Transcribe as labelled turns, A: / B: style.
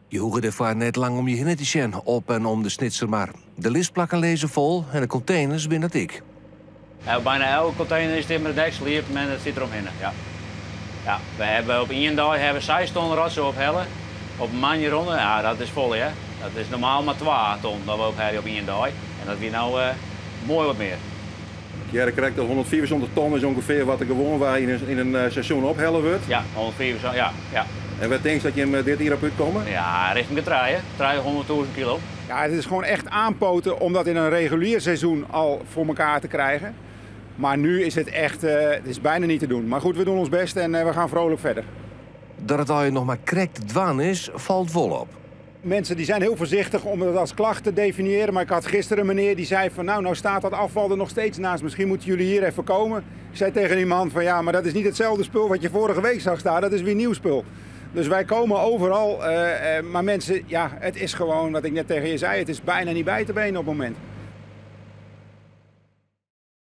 A: Je hoege dêrfoar net lang om je hinne te sjen op en om de Snitsermar. De lisplakken lizze fol en de konteners binne dat ek.
B: Ja, bijna elke container is dit met deksel iepen en it sit deromhinne. Ja. Ja, we hebben op één dag hebben we 6 ton rotzooi ophelle. Op in moandei ronde, ja, dat is folle, hè. Dat is normaal mar 2 ton dat we ophelje op één dag. En dat wie no moai wat mear.
C: Ik hearde krekt dat 175 ton is ûngefear wat der gewoanwei yn in seizoen ophelle wurdt.
B: Ja, 175, ja.
C: En wêr tinkst dat jim dit jier op útkomme?
B: Ja, richting de 300.000 kilo.
D: Ja, het is gewoon echt aanpoten om dat in een regulier seizoen al voor elkaar te krijgen. Maar nu is het echt, het is bijna niet te doen. Maar goed, we doen ons best en we gaan vrolijk verder.
A: Dat it allegear noch mar krekt te dwaan is, falt wol op.
D: Mensen die zijn heel voorzichtig om het als klacht te definiëren. Maar ik had gisteren een meneer die zei van nou, nou staat dat afval er nog steeds naast. Misschien moeten jullie hier even komen. Ik zei tegen die man van ja, maar dat is niet hetzelfde spul wat je vorige week zag staan. Dat is weer nieuw spul. Dus wij komen overal, maar mensen, ja, het is gewoon wat ik net tegen je zei. Het is bijna niet bij te benen op het moment.